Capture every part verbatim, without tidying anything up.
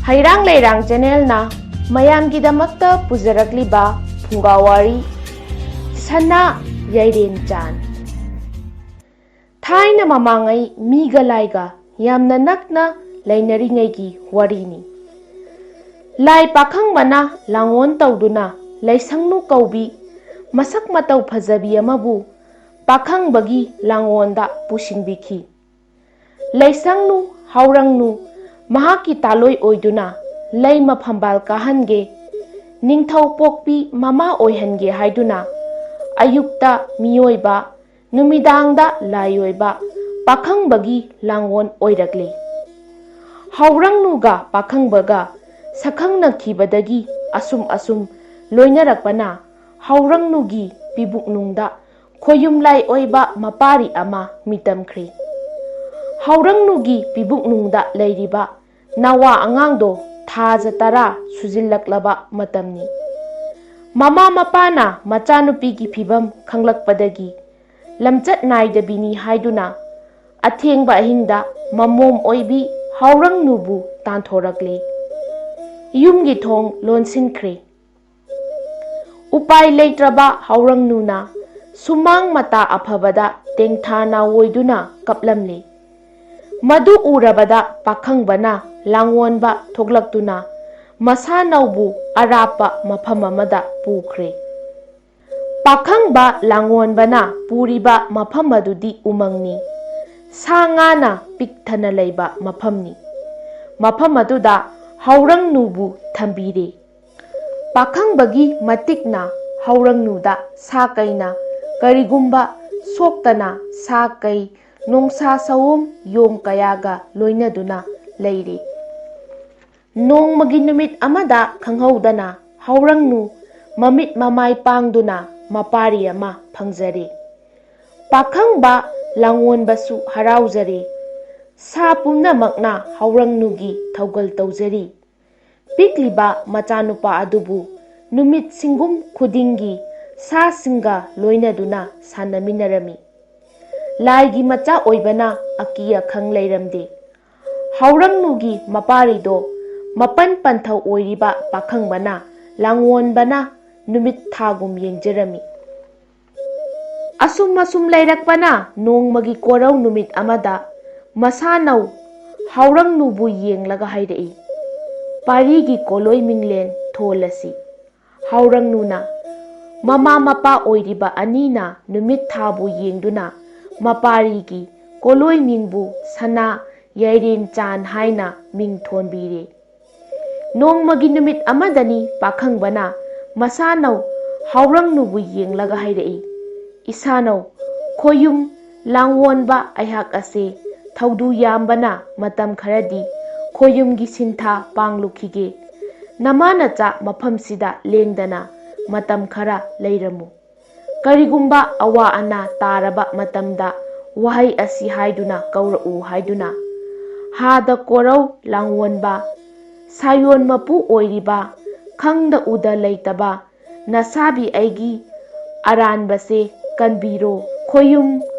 ꯍꯩꯔꯥꯡ ꯂꯩꯔꯥꯡ ꯆꯦꯅꯦꯜꯅ ꯃꯌꯥꯝꯒꯤꯗꯃꯛꯇ ꯄꯨꯖꯔꯛꯂꯤꯕ ꯐꯨꯡꯒꯥ ꯋꯥꯔꯤ, ꯁꯅꯥ ꯌꯥꯏꯔꯦꯟ ꯆꯥꯟ꯫ ꯊꯥꯏꯅ ꯃꯃꯥꯡꯉꯩ ꯃꯤꯒ ꯂꯥꯏꯒ ꯌꯥꯝꯅ ꯅꯛꯅ ꯂꯩꯅꯔꯤꯉꯩꯒꯤ ꯋꯥꯔꯤꯅꯤ꯫ ꯂꯥꯏ ꯄꯥꯈꯪꯕꯅ ꯂꯥꯡꯑꯣꯟ ꯇꯧꯗꯨꯅ ꯂꯩꯁꯪꯅꯨ ꯀꯧꯕꯤ ꯃꯁꯛ ꯃꯇꯧ ꯐꯖꯕꯤ ꯑꯃꯕꯨ ꯄꯥꯈꯪꯕꯒꯤ ꯂꯥꯡꯑꯣꯟꯗ ꯄꯨꯁꯤꯟꯕꯤꯈꯤ꯫ ꯂꯩꯁꯪꯅꯨ ꯍꯥꯎꯔꯪꯅꯨ ꯃꯍꯥꯛꯀꯤ ꯇꯥꯂꯣꯏ ꯑꯣꯏꯗꯨꯅ ꯂꯩꯃ ꯐꯝꯕꯥꯜ ꯀꯥꯍꯟꯒꯦ, ꯅꯤꯡꯊꯧ ꯄꯣꯛꯄꯤ ꯃꯃꯥ ꯑꯣꯏꯍꯟꯒꯦ ꯍꯥꯏꯗꯨꯅ ꯑꯌꯨꯛꯇ ꯃꯤꯑꯣꯏꯕ, ꯅꯨꯃꯤꯗꯥꯡꯗ ꯂꯥꯏ ꯑꯣꯏꯕ ꯄꯥꯈꯪꯕꯒꯤ ꯂꯥꯡꯑꯣꯟ ꯑꯣꯏꯔꯛꯂꯦ꯫ ꯍꯥꯎꯔꯪꯅꯨꯒ ꯄꯥꯈꯪꯕꯒ ꯁꯛꯈꯪꯅꯈꯤꯕꯗꯒꯤ ꯑꯁꯨꯝ ꯑꯁꯨꯝ ꯂꯣꯏꯅꯔꯛꯄꯅ ꯍꯥꯎꯔꯪꯅꯨꯒꯤ ꯄꯤꯕꯨꯛꯅꯨꯡꯗ ꯈꯣꯌꯨꯝꯂꯥꯏ ꯑꯣꯏꯕ ꯃꯄꯥꯔꯤ ꯑꯃ ꯃꯤꯇꯝꯈ꯭ꯔꯦ꯫ ꯍꯥꯎꯔꯪꯅꯨꯒꯤ ꯄꯤꯕꯨꯛꯅꯨꯡꯗ ꯂꯩꯔꯤꯕ ꯅꯋꯥ ꯑꯉꯥꯡꯗꯣ ꯊꯥꯖ ꯇꯔꯥ ꯁꯨꯖꯤꯜꯂꯛꯂꯕ ꯃꯇꯝꯅꯤ꯫ ꯃꯃꯥ ꯃꯄꯥꯅ ꯃꯆꯥꯅꯨꯄꯤꯒꯤ ꯐꯤꯕꯝ ꯈꯪꯂꯛꯄꯗꯒꯤ ꯂꯝꯆꯠ ꯅꯥꯏꯗꯕꯤꯅꯤ ꯍꯥꯏꯗꯨꯅ ꯑꯊꯦꯡꯕ ꯑꯍꯤꯡꯗ ꯃꯃꯣꯝ ꯑꯣꯏꯕꯤ ꯍꯥꯎꯔꯪꯅꯨꯕꯨ ꯇꯥꯟꯊꯣꯔꯛꯂꯦ꯫ ꯌꯨꯝꯒꯤ ꯊꯣꯡ ꯂꯣꯟꯁꯤꯟꯈ꯭ꯔꯦ꯫ ꯎꯄꯥꯏ ꯂꯩꯇ꯭ꯔꯕ ꯍꯥꯎꯔꯪꯅꯨꯅ ꯁꯨꯃꯥꯡ ꯃꯇꯥ ꯑꯐꯕꯗ ꯇꯦꯡꯊꯥ ꯅꯥꯋꯣꯏꯗꯨꯅ ꯀꯞꯂꯝꯂꯦ꯫ ꯃꯗꯨ ꯎꯔꯕꯗ ꯄꯥꯈꯪꯕꯅ ꯂꯥꯡꯑꯣꯟꯕ ꯊꯣꯛꯂꯛꯇꯨꯅ ꯃꯁꯥꯅꯧꯕꯨ ꯑꯔꯥꯞꯄ ꯃꯐꯝ ꯑꯃꯗ ꯄꯨꯈ꯭ꯔꯦ꯫ ꯄꯥꯈꯪꯕ ꯂꯥꯡꯑꯣꯟꯕꯅ ꯄꯨꯔꯤꯕ ꯃꯐꯝ ꯑꯗꯨꯗꯤ ꯎꯃꯪꯅꯤ꯫ ꯁꯥ ꯉꯥꯅ ꯄꯤꯛ ꯊꯟꯅ ꯂꯩꯕ ꯃꯐꯝꯅꯤ꯫ ꯃꯐꯝ ꯑꯗꯨꯗ ꯍꯥꯎꯔꯪꯅꯨꯕꯨ ꯊꯝꯕꯤꯔꯦ꯫ ꯄꯥꯈꯪꯕꯒꯤ ꯃꯇꯤꯛꯅ ꯍꯥꯎꯔꯪꯅꯨꯗ ꯁꯥ ꯀꯩꯅ ꯀꯔꯤꯒꯨꯝꯕ ꯁꯣꯛꯇꯅ ꯁꯥ ꯀꯩ, ꯅꯣꯡꯁꯥ ꯁꯑꯣꯝ, ꯌꯣꯡ ꯀꯌꯥꯒ ꯂꯣꯏꯅꯗꯨꯅ ꯂꯩꯔꯤ꯫ ꯅꯣꯡꯃꯒꯤ ꯅꯨꯃꯤꯠ ꯑꯃꯗ ꯈꯪꯍꯧꯗꯅ ꯍꯥꯎꯔꯪꯅꯨ ꯃꯃꯤꯠ ꯃꯃꯥꯏ ꯄꯥꯡꯗꯨꯅ ꯃꯄꯥꯔꯤ ꯑꯃ ꯐꯪꯖꯔꯦ꯫ ꯄꯥꯈꯪꯕ ꯂꯥꯡꯑꯣꯟꯕꯁꯨ ꯍꯔꯥꯎꯖꯔꯦ꯫ ꯁꯥ ꯄꯨꯝꯅꯃꯛꯅ ꯍꯥꯎꯔꯪꯅꯨꯒꯤ ꯊꯧꯒꯜ ꯇꯧꯖꯔꯤ꯫ ꯄꯤꯛꯂꯤꯕ ꯃꯆꯥꯅꯨꯄꯥ ꯑꯗꯨꯕꯨ ꯅꯨꯃꯤꯠ ꯁꯤꯡꯒꯨꯝ ꯈꯨꯗꯤꯡꯒꯤ ꯁꯥꯁꯤꯡꯒ ꯂꯣꯏꯅꯗꯨꯅ ꯁꯥꯟꯅꯃꯤꯟꯅꯔꯝꯃꯤ꯫ ꯂꯥꯏꯒꯤ ꯃꯆꯥ ꯑꯣꯏꯕꯅ ꯑꯀꯤ ꯑꯈꯪ ꯂꯩꯔꯝꯗꯦ꯫ ꯍꯥꯎꯔꯪꯅꯨꯒꯤ ꯃꯄꯥꯔꯤꯗꯣ ꯃꯄꯟ ꯄꯟꯊꯧ ꯑꯣꯏꯔꯤꯕ ꯄꯥꯈꯪꯕꯅ ꯂꯥꯡꯑꯣꯟꯕꯅ ꯅꯨꯃꯤꯠ ꯊꯥꯒꯨꯝ ꯌꯦꯡꯖꯔꯝꯃꯤ꯫ ꯑꯁꯨꯝ ꯑꯁꯨꯝ ꯂꯩꯔꯛꯄꯅ ꯅꯣꯡꯃꯒꯤ ꯀꯣꯔꯧ ꯅꯨꯃꯤꯠ ꯑꯃꯗ ꯃꯁꯥꯅꯧ ꯍꯥꯎꯔꯪꯅꯨꯕꯨ ꯌꯦꯡꯂꯒ ꯍꯥꯏꯔꯛꯏ, "ꯄꯥꯔꯤꯒꯤ ꯀꯣꯂꯣꯏ ꯃꯤꯡꯂꯦꯟ ꯊꯣꯜꯂꯁꯤ꯫" ꯍꯥꯎꯔꯪꯅꯨꯅ ꯃꯃꯥ ꯃꯄꯥ ꯑꯣꯏꯔꯤꯕ ꯑꯅꯤꯅ ꯅꯨꯃꯤꯠ ꯊꯥꯕꯨ ꯌꯦꯡꯗꯨꯅ ꯃꯄꯥꯔꯤꯒꯤ ꯀꯣꯂꯣꯏ ꯃꯤꯡꯕꯨ ꯁꯅꯥ ꯌꯥꯏꯔꯦꯟ ꯆꯥꯟ ꯍꯥꯏꯅ ꯃꯤꯡ ꯊꯣꯟꯕꯤꯔꯦ꯫ ꯅꯣꯡꯃꯒꯤ ꯅꯨꯃꯤꯠ ꯑꯃꯗꯅꯤ ꯄꯥꯈꯪꯕꯅ ꯃꯁꯥꯅꯧ ꯍꯥꯎꯔꯪꯅꯨꯕꯨ ꯌꯦꯡꯂꯒ ꯍꯥꯏꯔꯛꯏ, "ꯏꯁꯥꯅꯧ ꯈꯣꯌꯨꯝ ꯂꯥꯡꯑꯣꯟꯕ ꯑꯩꯍꯥꯛ ꯑꯁꯦ ꯊꯧꯗꯨ ꯌꯥꯝꯕꯅ ꯃꯇꯝ ꯈꯔꯗꯤ ꯈꯣꯌꯨꯝꯒꯤ ꯁꯤꯟꯊꯥ ꯄꯥꯡꯂꯨꯈꯤꯒꯦ꯫ ꯅꯃꯥ ꯅꯆꯥ ꯃꯐꯝꯁꯤꯗ ꯂꯦꯡꯗꯅ ꯃꯇꯝ ꯈꯔ ꯂꯩꯔꯝꯃꯨ꯫ ꯀꯔꯤꯒꯨꯝꯕ ꯑꯋꯥ ꯑꯅꯥ ꯇꯥꯔꯕ ꯃꯇꯝꯗ ꯋꯥꯍꯩ ꯑꯁꯤ ꯍꯥꯏꯗꯨꯅ ꯀꯧꯔꯛꯎ" ꯍꯥꯏꯗꯨꯅ ꯍꯥꯗ ꯀꯣꯔꯧ ꯂꯥꯡꯑꯣꯟꯕ ꯁꯥꯌꯣꯟ ꯃꯄꯨ ꯑꯣꯏꯔꯤꯕ ꯈꯪꯗ ꯎꯗ ꯂꯩꯇꯕ ꯅꯁꯥꯕꯤ ꯑꯩꯒꯤ ꯑꯔꯥꯟꯕꯁꯦ ꯀꯟꯕꯤꯔꯣ, ꯈꯣꯌꯨꯝ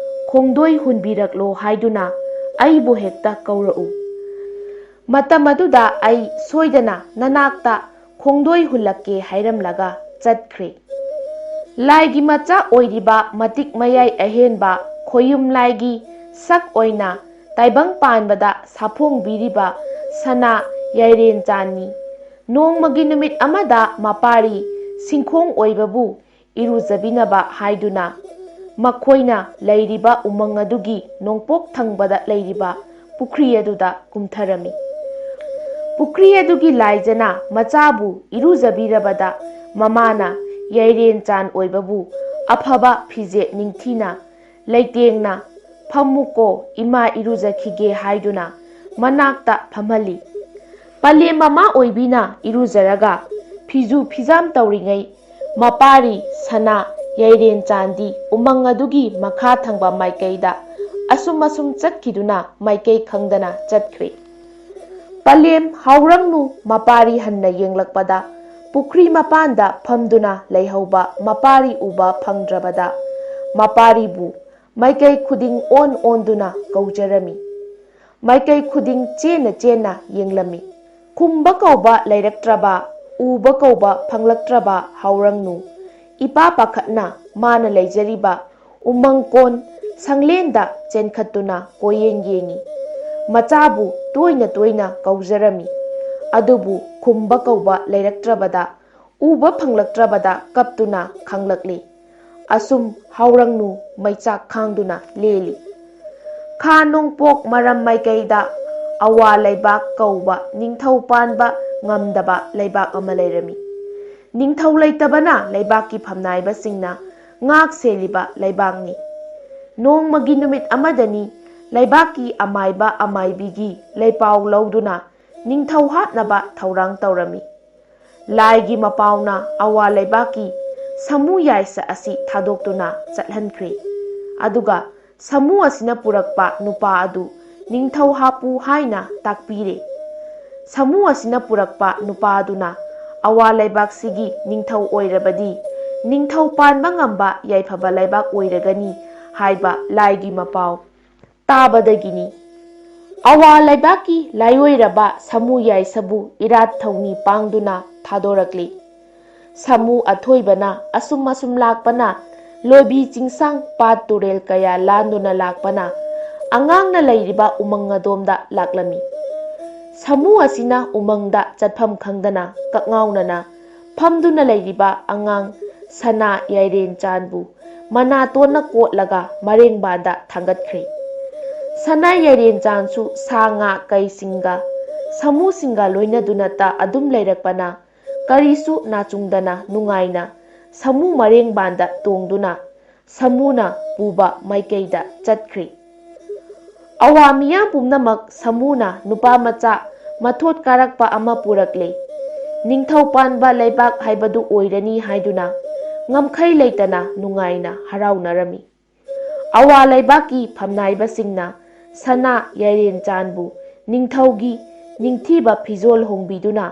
ꯈꯣꯡꯗꯣꯏ ꯍꯨꯟꯕꯤꯔꯛꯂꯣ ꯍꯥꯏꯗꯨꯅ ꯑꯩꯕꯨ ꯍꯦꯛꯇ ꯀꯧꯔꯛꯎ꯫ ꯃꯇꯝ ꯑꯗꯨꯗ ꯑꯩ ꯁꯣꯏꯗꯅ ꯅꯅꯥꯛꯇ ꯈꯣꯡꯗꯣꯏ ꯍꯨꯜꯂꯛꯀꯦ ꯍꯥꯏꯔꯝꯂꯒ ꯆꯠꯈ꯭ꯔꯦ꯫ ꯂꯥꯏꯒꯤ ꯃꯆꯥ ꯑꯣꯏꯔꯤꯕ ꯃꯇꯤꯛ ꯃꯌꯥꯏ ꯑꯍꯦꯟꯕ ꯈꯣꯌꯨꯝ ꯂꯥꯏꯒꯤ ꯁꯛ ꯑꯣꯏꯅ ꯇꯥꯏꯕꯪ ꯄꯥꯟꯕꯗ ꯁꯥꯐꯣꯡꯕꯤꯔꯤꯕ ꯁꯅꯥ ꯌꯥꯏꯔꯦꯟ ꯆꯥꯟꯅꯤ꯫ ꯅꯣꯡꯃꯒꯤ ꯅꯨꯃꯤꯠ ꯑꯃꯗ ꯃꯄꯥꯔꯤ ꯁꯤꯡꯈꯣꯡ ꯑꯣꯏꯕꯕꯨ ꯏꯔꯨꯖꯕꯤꯅꯕ ꯍꯥꯏꯗꯨꯅ ꯃꯈꯣꯏꯅ ꯂꯩꯔꯤꯕ ꯎꯃꯪ ꯑꯗꯨꯒꯤ ꯅꯣꯡꯄꯣꯛ ꯊꯪꯕꯗ ꯂꯩꯔꯤꯕ ꯄꯨꯈ꯭ꯔꯤ ꯑꯗꯨꯗ ꯀꯨꯝꯊꯔꯝꯃꯤ꯫ ꯄꯨꯈ꯭ꯔꯤ ꯑꯗꯨꯒꯤ ꯂꯥꯏꯖꯅ ꯃꯆꯥꯕꯨ ꯏꯔꯨꯖꯕꯤꯔꯕꯗ ꯃꯃꯥꯅ ꯌꯥꯏꯔꯦꯟ ꯆꯥꯟ ꯑꯣꯏꯕꯕꯨ ꯑꯐꯕ ꯐꯤꯖꯦꯠ ꯅꯤꯡꯊꯤꯅ ꯂꯩꯇꯦꯡꯅ "ꯐꯝꯃꯨꯀꯣ, ꯏꯃꯥ ꯏꯔꯨꯖꯈꯤꯒꯦ" ꯍꯥꯏꯗꯨꯅ ꯃꯅꯥꯛꯇ ꯐꯝꯍꯜꯂꯤ꯫ ꯄꯂꯦꯝ ꯃꯃꯥ ꯑꯣꯏꯕꯤꯅ ꯏꯔꯨꯖꯔꯒ ꯐꯤꯖꯨ ꯐꯤꯖꯥꯝ ꯇꯧꯔꯤꯉꯩ ꯃꯄꯥꯔꯤ ꯁꯅꯥ ꯌꯥꯏꯔꯦꯟ ꯆꯥꯟꯗꯤ ꯎꯃꯪ ꯑꯗꯨꯒꯤ ꯃꯈꯥ ꯊꯪꯕ ꯃꯥꯏꯀꯩꯗ ꯑꯁꯨꯝ ꯑꯁꯨꯝ ꯆꯠꯈꯤꯗꯨꯅ ꯃꯥꯏꯀꯩ ꯈꯪꯗꯅ ꯆꯠꯈ꯭ꯔꯦ꯫ ꯄꯂꯦꯝ ꯍꯥꯎꯔꯪꯅꯨ ꯃꯄꯥꯔꯤ ꯍꯟꯅ ꯌꯦꯡꯂꯛꯄꯗ ꯄꯨꯈ꯭ꯔꯤ ꯃꯄꯥꯟꯗ ꯐꯝꯗꯨꯅ ꯂꯩꯍꯧꯕ ꯃꯄꯥꯔꯤ ꯎꯕ ꯐꯪꯗ꯭ꯔꯕꯗ ꯃꯄꯥꯔꯤꯕꯨ ꯃꯥꯏꯀꯩ ꯈꯨꯗꯤꯡ ꯑꯣꯟ ꯑꯣꯟꯗꯨꯅ ꯀꯧꯖꯔꯝꯃꯤ꯫ ꯃꯥꯏꯀꯩ ꯈꯨꯗꯤꯡ ꯆꯦꯟꯅ ꯆꯦꯟꯅ ꯌꯦꯡꯂꯝꯃꯤ꯫ ꯈꯨꯝꯕ ꯀꯧꯕ ꯂꯩꯔꯛꯇ꯭ꯔꯕ, ꯎꯕ ꯀꯧꯕ ꯐꯪꯂꯛꯇ꯭ꯔꯕ ꯍꯥꯎꯔꯪꯅꯨ ꯏꯄꯥ ꯄꯥꯈꯠꯅ ꯃꯥꯅ ꯂꯩꯖꯔꯤꯕ ꯎꯃꯪꯀꯣꯟ ꯁꯪꯂꯦꯟꯗ ꯆꯦꯟꯈꯠꯇꯨꯅ ꯀꯣꯏꯌꯦꯡ ꯌꯦꯡꯏ꯫ ꯃꯆꯥꯕꯨ ꯇꯣꯏꯅ ꯇꯣꯏꯅ ꯀꯧꯖꯔꯝꯃꯤ꯫ ꯑꯗꯨꯕꯨ ꯈꯨꯝꯕ ꯀꯧꯕ ꯂꯩꯔꯛꯇ꯭ꯔꯕꯗ, ꯎꯕ ꯐꯪꯂꯛꯇ꯭ꯔꯕꯗ ꯀꯞꯇꯨꯅ ꯈꯥꯡꯂꯛꯂꯤ꯫ ꯑꯁꯨꯝ ꯍꯥꯎꯔꯪꯅꯨ ꯃꯩꯆꯥꯛ ꯈꯥꯡꯗꯨꯅ ꯂꯦꯜꯂꯤ꯫ ꯈꯥ ꯅꯣꯡꯄꯣꯛ ꯃꯔꯝ ꯃꯥꯏꯀꯩꯗ ꯑꯋꯥ ꯂꯩꯕꯥꯛ ꯀꯧꯕ ꯅꯤꯡꯊꯧ ꯄꯥꯟꯕ ꯉꯝꯗꯕ ꯂꯩꯕꯥꯛ ꯑꯃ ꯂꯩꯔꯝꯃꯤ꯫ ꯅꯤꯡꯊꯧ ꯂꯩꯇꯕꯅ ꯂꯩꯕꯥꯛꯀꯤ ꯐꯝꯅꯥꯏꯕꯁꯤꯡꯅ ꯉꯥꯛ ꯁꯦꯜꯂꯤꯕ ꯂꯩꯕꯥꯛꯅꯤ꯫ ꯅꯣꯡꯃꯒꯤ ꯅꯨꯃꯤꯠ ꯑꯃꯗꯅꯤ ꯂꯩꯕꯥꯛꯀꯤ ꯑꯃꯥꯏꯕ ꯑꯃꯥꯏꯕꯤꯒꯤ ꯂꯩꯄꯥꯎ ꯂꯧꯗꯨꯅ ꯅꯤꯡꯊꯧ ꯍꯥꯠꯅꯕ ꯊꯧꯔꯥꯡ ꯇꯧꯔꯝꯃꯤ꯫ ꯂꯥꯏꯒꯤ ꯃꯄꯥꯎꯅ ꯑꯋꯥ ꯂꯩꯕꯥꯛꯀꯤ ꯁꯥꯃꯨ ꯌꯥꯏꯁ ꯑꯁꯤ ꯊꯥꯗꯣꯛꯇꯨꯅ ꯆꯠꯍꯟꯈ꯭ꯔꯦ꯫ ꯑꯗꯨꯒ ꯁꯥꯃꯨ ꯑꯁꯤꯅ ꯄꯨꯔꯛꯄ ꯅꯨꯄꯥ ꯑꯗꯨ ꯅꯤꯡꯊꯧ ꯍꯥꯞꯄꯨ ꯍꯥꯏꯅ ꯇꯥꯛꯄꯤꯔꯦ꯫ ꯁꯥꯃꯨ ꯑꯁꯤꯅ ꯄꯨꯔꯛꯄ ꯅꯨꯄꯥ ꯑꯗꯨꯅ ꯑꯋꯥ ꯂꯩꯕꯥꯛꯁꯤꯒꯤ ꯅꯤꯡꯊꯧ ꯑꯣꯏꯔꯕꯗꯤ ꯅꯤꯡꯊꯧ ꯄꯥꯟꯕ ꯉꯝꯕ ꯌꯥꯏꯐꯕ ꯂꯩꯕꯥꯛ ꯑꯣꯏꯔꯒꯅꯤ ꯍꯥꯏꯕ ꯂꯥꯏꯒꯤ ꯃꯄꯥꯎ ꯇꯥꯕꯗꯒꯤꯅꯤ꯫ ꯑꯋꯥ ꯂꯩꯕꯥꯛꯀꯤ ꯂꯥꯏꯑꯣꯏꯔꯕ ꯁꯥꯃꯨ ꯌꯥꯏꯁꯕꯨ ꯏꯔꯥꯠ ꯊꯧꯅꯤ ꯄꯥꯡꯗꯨꯅ ꯊꯥꯗꯣꯔꯛꯂꯤ꯫ ꯁꯥꯃꯨ ꯑꯊꯣꯏꯕꯅ ꯑꯁꯨꯝ ꯑꯁꯨꯝ ꯂꯥꯛꯄꯅ ꯂꯣꯏꯕꯤ ꯆꯤꯡꯁꯥꯡ ꯄꯥꯠ ꯇꯨꯔꯦꯜ ꯀꯌꯥ ꯂꯥꯟꯗꯨꯅ ꯂꯥꯛꯄꯅ ꯑꯉꯥꯡꯅ ꯂꯩꯔꯤꯕ ꯎꯃꯪ ꯑꯗꯣꯝꯗ ꯂꯥꯛꯂꯝꯃꯤ꯫ ꯁꯥꯃꯨ ꯑꯁꯤꯅ ꯎꯃꯪꯗ ꯆꯠꯐꯝ ꯈꯪꯗꯅ ꯀꯛꯉꯥꯎꯅꯅ ꯐꯝꯗꯨꯅ ꯂꯩꯔꯤꯕ ꯑꯉꯥꯡ ꯁꯅꯥ ꯌꯥꯏꯔꯦꯟ ꯆꯥꯟꯕꯨ ꯃꯅꯥꯇꯣꯟꯅ ꯀꯣꯠꯂꯒ ꯃꯔꯦꯡꯕꯥꯟꯗ ꯊꯥꯡꯒꯠꯈ꯭ꯔꯦ꯫ ꯁꯅꯥ ꯌꯥꯏꯔꯦꯟ ꯆꯥꯟꯁꯨ ꯁꯥ ꯉꯥ ꯀꯩꯁꯤꯡꯒ ꯁꯥꯃꯨꯁꯤꯡꯒ ꯂꯣꯏꯅꯗꯨꯅꯇ ꯑꯗꯨꯝ ꯂꯩꯔꯛꯄꯅ ꯀꯔꯤꯁꯨ ꯅꯥꯆꯨꯡꯗꯅ ꯅꯨꯡꯉꯥꯏꯅ ꯁꯥꯃꯨ ꯃꯔꯦꯡꯕꯥꯟꯗ ꯇꯣꯡꯗꯨꯅ ꯁꯥꯃꯨꯅ ꯄꯨꯕ ꯃꯥꯏꯀꯩꯗ ꯆꯠꯈ꯭ꯔꯤ꯫ ꯑꯋꯥ ꯃꯤꯌꯥꯝ ꯄꯨꯝꯅꯃꯛ ꯁꯥꯃꯨꯅ ꯅꯨꯄꯥ ꯃꯆꯥ ꯃꯊꯣꯠ ꯀꯥꯔꯛꯄ ꯑꯃ ꯄꯨꯔꯛꯂꯦ, ꯅꯤꯡꯊꯧ ꯄꯥꯟꯕ ꯂꯩꯕꯥꯛ ꯍꯥꯏꯕꯗꯨ ꯑꯣꯏꯔꯅꯤ ꯍꯥꯏꯗꯨꯅ ꯉꯝꯈꯩ ꯂꯩꯇꯅ ꯅꯨꯡꯉꯥꯏꯅ ꯍꯔꯥꯎꯅꯔꯝꯃꯤ꯫ ꯑꯋꯥ ꯂꯩꯕꯥꯛꯀꯤ ꯐꯝꯅꯥꯏꯕꯁꯤꯡꯅ ꯁꯅꯥ ꯌꯥꯏꯔꯦꯟ ꯆꯥꯟꯕꯨ ꯅꯤꯡꯊꯧꯒꯤ ꯅꯤꯡꯊꯤꯕ ꯐꯤꯖꯣꯜ ꯍꯣꯡꯕꯤꯗꯨꯅ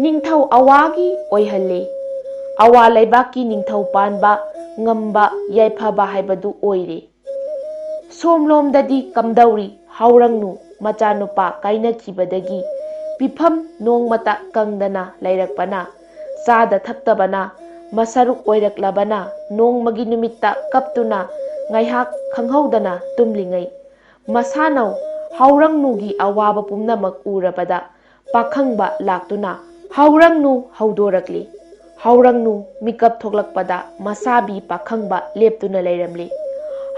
ꯅꯤꯡꯊꯧ ꯑꯋꯥꯒꯤ ꯑꯣꯏꯍꯜꯂꯦ꯫ ꯑꯋꯥ ꯂꯩꯕꯥꯛꯀꯤ ꯅꯤꯡꯊꯧ ꯄꯥꯟꯕ ꯉꯝꯕ ꯌꯥꯏꯐꯕ ꯍꯥꯏꯕꯗꯨ ꯑꯣꯏꯔꯦ꯫ ꯁꯣꯝꯂꯣꯝꯗꯗꯤ ꯀꯝꯗꯧꯔꯤ? ꯍꯥꯎꯔꯪꯅꯨ ꯃꯆꯥꯅꯨꯄꯥ ꯀꯥꯏꯅꯈꯤꯕꯗꯒꯤ ꯄꯤꯐꯝ ꯅꯣꯡꯃꯇ ꯀꯪꯗꯅ ꯂꯩꯔꯛꯄꯅ, ꯆꯥꯗ ꯊꯛꯇꯕꯅ, ꯃꯁꯔꯨꯛ ꯑꯣꯏꯔꯛꯂꯕꯅ, ꯅꯣꯡꯃꯒꯤ ꯅꯨꯃꯤꯠꯇ ꯀꯞꯇꯨꯅ ꯉꯥꯏꯍꯥꯛ ꯈꯪꯍꯧꯗꯅ ꯇꯨꯝꯂꯤꯉꯩ, ꯃꯁꯥꯅꯧ ꯍꯥꯎꯔꯪꯅꯨꯒꯤ ꯑꯋꯥꯕ ꯄꯨꯝꯅꯃꯛ ꯎꯔꯕꯗ ꯄꯥꯈꯪꯕ ꯂꯥꯛꯇꯨꯅ ꯍꯥꯎꯔꯪꯅꯨ ꯍꯧꯗꯣꯔꯛꯂꯤ꯫ ꯍꯥꯎꯔꯪꯅꯨ ꯃꯤꯀꯞ ꯊꯣꯛꯂꯛꯄꯗ ꯃꯁꯥꯕꯤ ꯄꯥꯈꯪꯕ ꯂꯦꯞꯇꯨꯅ ꯂꯩꯔꯝꯂꯤ꯫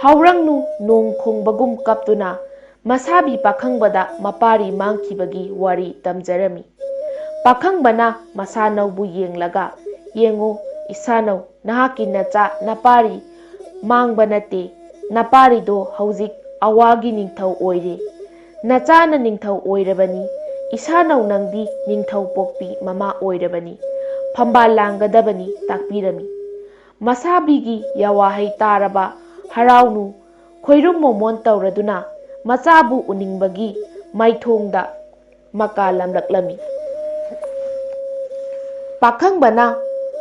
ꯍꯥꯎꯔꯪꯅꯨ ꯅꯣꯡ ꯈꯣꯡꯕꯒꯨꯝ ꯀꯞꯇꯨꯅ ꯃꯁꯥꯕꯤ ꯄꯥꯈꯪꯕꯗ ꯃꯄꯥꯔꯤ ꯃꯥꯡꯈꯤꯕꯒꯤ ꯋꯥꯔꯤ ꯇꯝꯖꯔꯝꯃꯤ꯫ ꯄꯥꯈꯪꯕꯅ ꯃꯁꯥꯅꯧꯕꯨ ꯌꯦꯡꯂꯒ, "ꯌꯦꯡꯉꯨ, ꯏꯁꯥꯅꯧ, ꯅꯍꯥꯛꯀꯤ ꯅꯆꯥ ꯅꯄꯥꯔꯤ ꯃꯥꯡꯕ ꯅꯠꯇꯦ, ꯅꯄꯥꯔꯤꯗꯣ ꯍꯧꯖꯤꯛ ꯑꯋꯥꯒꯤ ꯅꯤꯡꯊꯧ ꯑꯣꯏꯔꯦ꯫ ꯅꯆꯥꯅ ꯅꯤꯡꯊꯧ ꯑꯣꯏꯔꯕꯅꯤ, ꯏꯁꯥꯅꯧ ꯅꯪꯗꯤ ꯅꯤꯡꯊꯧ ꯄꯣꯛꯄꯤ ꯃꯃꯥ ꯑꯣꯏꯔꯕꯅꯤ, ꯐꯝꯕꯥꯜ ꯂꯥꯡꯒꯗꯕꯅꯤ" ꯇꯥꯛꯄꯤꯔꯝꯃꯤ꯫ ꯃꯁꯥꯕꯤꯒꯤ ꯌꯥꯋꯥꯍꯩ ꯇꯥꯔꯕ ꯍꯔꯥꯎꯅꯨ ꯈꯣꯏꯔꯨꯝ ꯃꯣꯃꯣꯟ ꯇꯧꯔꯗꯨꯅ ꯃꯆꯥꯕꯨ ꯎꯅꯤꯡꯕꯒꯤ ꯃꯥꯏꯊꯣꯡꯗ ꯃꯀꯥ ꯂꯝꯂꯛꯂꯝꯃꯤ꯫ ꯄꯥꯈꯪꯕꯅ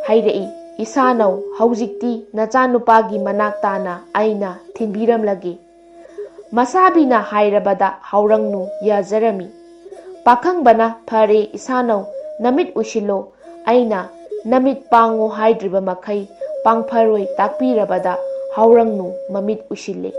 ꯍꯥꯏꯔꯛꯏ, "ꯏꯁꯥꯅꯧ, ꯍꯧꯖꯤꯛꯇꯤ ꯅꯆꯥꯅꯨꯄꯥꯒꯤ ꯃꯅꯥꯛ ꯇꯥꯅ ꯑꯩꯅ ꯊꯤꯟꯕꯤꯔꯝꯂꯒꯦ"꯫ ꯃꯁꯥꯕꯤꯅ ꯍꯥꯏꯔꯕꯗ ꯍꯥꯎꯔꯪꯅꯨ ꯌꯥꯖꯔꯝꯃꯤ꯫ ꯄꯥꯈꯪꯕꯅ, "ꯐꯔꯦ ꯏꯁꯥꯅꯧ, ꯅꯃꯤꯠ ꯎꯏꯁꯤꯜꯂꯣ, ꯑꯩꯅ ꯅꯃꯤꯠ ꯄꯥꯡꯉꯨ ꯍꯥꯏꯗ꯭ꯔꯤꯕ ꯃꯈꯩ ꯄꯥꯡꯐꯔꯣꯏ" ꯇꯥꯛꯄꯤꯔꯕꯗ ꯍꯥꯎꯔꯪꯅꯨ ꯃꯃꯤꯠ ꯎꯏꯁꯤꯜꯂꯦ꯫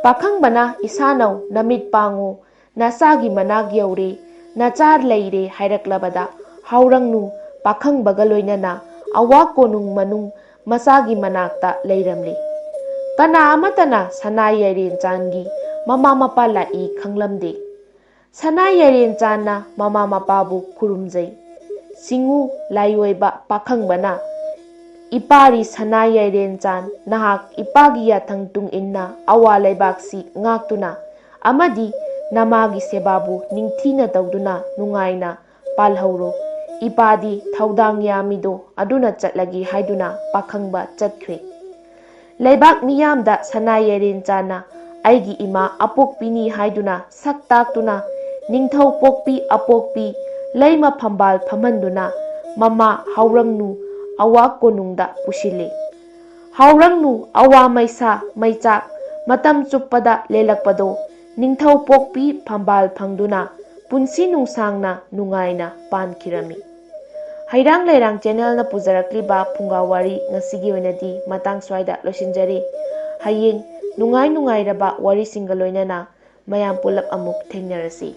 ꯄꯥꯈꯪꯕꯅ, "ꯏꯁꯥꯅꯧ, ꯅꯃꯤꯠ ꯄꯥꯡꯉꯨ, ꯅꯆꯥꯒꯤ ꯃꯅꯥꯛ ꯌꯧꯔꯦ, ꯅꯆꯥ ꯂꯩꯔꯦ" ꯍꯥꯏꯔꯛꯂꯕꯗ ꯍꯥꯎꯔꯪꯅꯨ ꯄꯥꯈꯪꯕꯒ ꯂꯣꯏꯅꯅ ꯑꯋꯥ ꯀꯣꯅꯨꯡ ꯃꯅꯨꯡ ꯃꯆꯥꯒꯤ ꯃꯅꯥꯛꯇ ꯂꯩꯔꯝꯂꯤ꯫ ꯀꯅꯥ ꯑꯃꯠꯇꯅ ꯁꯅꯥ ꯌꯥꯏꯔꯦꯟ ꯆꯥꯟꯒꯤ ꯃꯃꯥ ꯃꯄꯥ ꯂꯥꯛꯏ ꯈꯪꯂꯝꯗꯦ꯫ ꯁꯅꯥ ꯌꯥꯏꯔꯦꯟ ꯆꯥꯟꯅ ꯃꯃꯥ ꯃꯄꯥꯕꯨ ꯈꯨꯔꯨꯝꯖꯩ꯫ ꯆꯤꯡꯉꯨ ꯂꯥꯏꯑꯣꯏꯕ ꯄꯥꯈꯪꯕꯅ, "ꯏꯄꯥꯔꯤ ꯁꯅꯥ ꯌꯥꯏꯔꯦꯟ ꯆꯥꯟ, ꯅꯍꯥꯛ ꯏꯄꯥꯒꯤ ꯌꯥꯊꯪ ꯇꯨꯡ ꯏꯟꯅ ꯑꯋꯥ ꯂꯩꯕꯥꯛꯁꯤ ꯉꯥꯛꯇꯨꯅ ꯑꯃꯗꯤ ꯅꯃꯥꯒꯤ ꯁꯦꯕꯥꯕꯨ ꯅꯤꯡꯊꯤꯅ ꯇꯧꯗꯨꯅ ꯅꯨꯡꯉꯥꯏꯅ ꯄꯥꯜꯍꯧꯔꯣ꯫ ꯏꯄꯥꯗꯤ ꯊꯧꯗꯥꯡ ꯌꯥꯝꯃꯤꯗꯣ ꯑꯗꯨꯅ ꯆꯠꯂꯒꯦ" ꯍꯥꯏꯗꯨꯅ ꯄꯥꯈꯪꯕ ꯆꯠꯈ꯭ꯔꯦ꯫ ꯂꯩꯕꯥꯛ ꯃꯤꯌꯥꯝꯗ ꯁꯅꯥ ꯌꯥꯏꯔꯦꯟ ꯆꯥꯟꯅ ꯑꯩꯒꯤ ꯏꯃꯥ ꯑꯄꯣꯛꯄꯤꯅꯤ ꯍꯥꯏꯗꯨꯅ ꯁꯛ ꯇꯥꯛꯇꯨꯅ ꯅꯤꯡꯊꯧ ꯄꯣꯛꯄꯤ ꯑꯄꯣꯛꯄꯤ ꯂꯩꯃ ꯐꯝꯕꯥꯜ ꯐꯝꯍꯟꯗꯨꯅ ꯃꯃꯥ ꯍꯥꯎꯔꯪꯅꯨ ꯑꯋꯥ ꯀꯣꯅꯨꯡꯗ ꯄꯨꯁꯤꯜꯂꯤ꯫ ꯍꯥꯎꯔꯪꯅꯨ ꯑꯋꯥ ꯃꯩꯁꯥ ꯃꯩꯆꯥꯛ ꯃꯇꯝ ꯆꯨꯞꯄꯗ ꯂꯦꯜꯂꯛꯄꯗꯣ ꯅꯤꯡꯊꯧ ꯄꯣꯛꯄꯤ ꯐꯝꯕꯥꯜ ꯐꯪꯗꯨꯅ ꯄꯨꯟꯁꯤ ꯅꯨꯡꯁꯥꯡꯅ ꯅꯨꯡꯉꯥꯏꯅ ꯄꯥꯟꯈꯤꯔꯝꯃꯤ꯫ ꯍꯩꯔꯥꯡ ꯂꯩꯔꯥꯡ ꯆꯦꯅꯦꯜꯅ ꯄꯨꯖꯔꯛꯂꯤꯕ ꯐꯨꯡꯒꯥ ꯋꯥꯔꯤ ꯉꯁꯤꯒꯤ ꯑꯣꯏꯅꯗꯤ ꯃꯇꯥꯡ ꯁ꯭ꯋꯥꯏꯗ ꯂꯣꯏꯁꯤꯟꯖꯔꯤ꯫ ꯍꯌꯦꯡ ꯅꯨꯡꯉꯥꯏ ꯅꯨꯡꯉꯥꯏꯔꯕ ꯋꯥꯔꯤꯁꯤꯡꯒ ꯂꯣꯏꯅꯅ ꯃꯌꯥꯝ ꯄꯨꯂꯞ ꯑꯃꯨꯛ ꯊꯦꯡꯅꯔꯁꯤ꯫